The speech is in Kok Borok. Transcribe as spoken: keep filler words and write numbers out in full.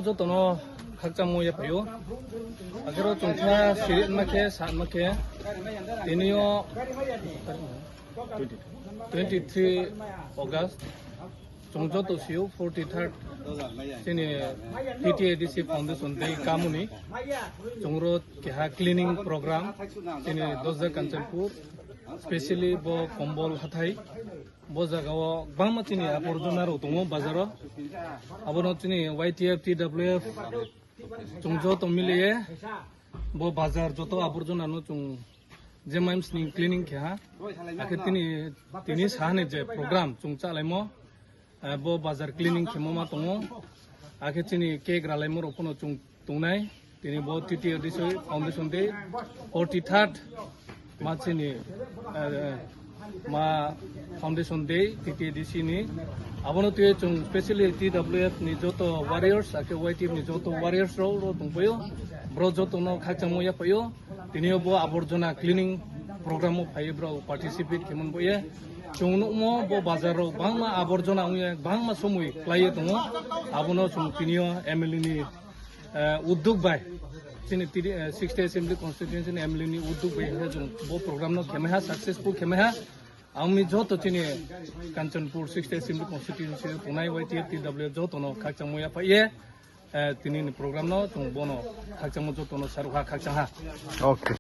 Jotono khakchangmo yaphaio. Agaro chwngkha sirit makhe, sat makhe. Tinio twenty-three August. Chwng joto sio forty-third chini T T A D C Foundation Day kamuni. Chwngro keha cleaning program chini Dosda Kanchanpur, specially bo Kombol hathai. Bo jagao bangma chini aborjona rok tongo bazaro. Abono chini Y T F, T W F chwng joto miliye bo bazar joto aborjona no chwng je maims ni cleaning khe ha. Akhe tini, tini sahani je program chwng chalaimo, eh, bo bazar cleaning khemo ma tongo. Akhe chini cake ralaimo rok phano chwng tongnai. Tini bo T T A D C Foundation Day forty-third ma chini, eh, ma Foundation Day T T A D C ni. Abono twi chwng specially T W F ni joto warriors, akhe Y T F ni joto warriors rok, rok tongpaio. Bro joto no khakchangmo yaphaio. Tini bo aborjona cleaning program o phai bro participate khemon boye. Chwng nukmo bo bazar rok bangma aborjona wngya, bangma somoi khlaiye tongo. Abono chwng tinio M L A ni eh, udduk bai, chini tiri, eh, sixth Assembly Constituency ni M L A ni udduk bai khe chwng bo program no khemai ha, successful khemai ha. Ang mi joto chini Kanchanpur sixth Assembly Constituency tongnai Y T F T W joto no khakchangmo yaphaye, eh, tini ni program no chwng bono khakchangmo joto no sarukha khakchang ha. Okay.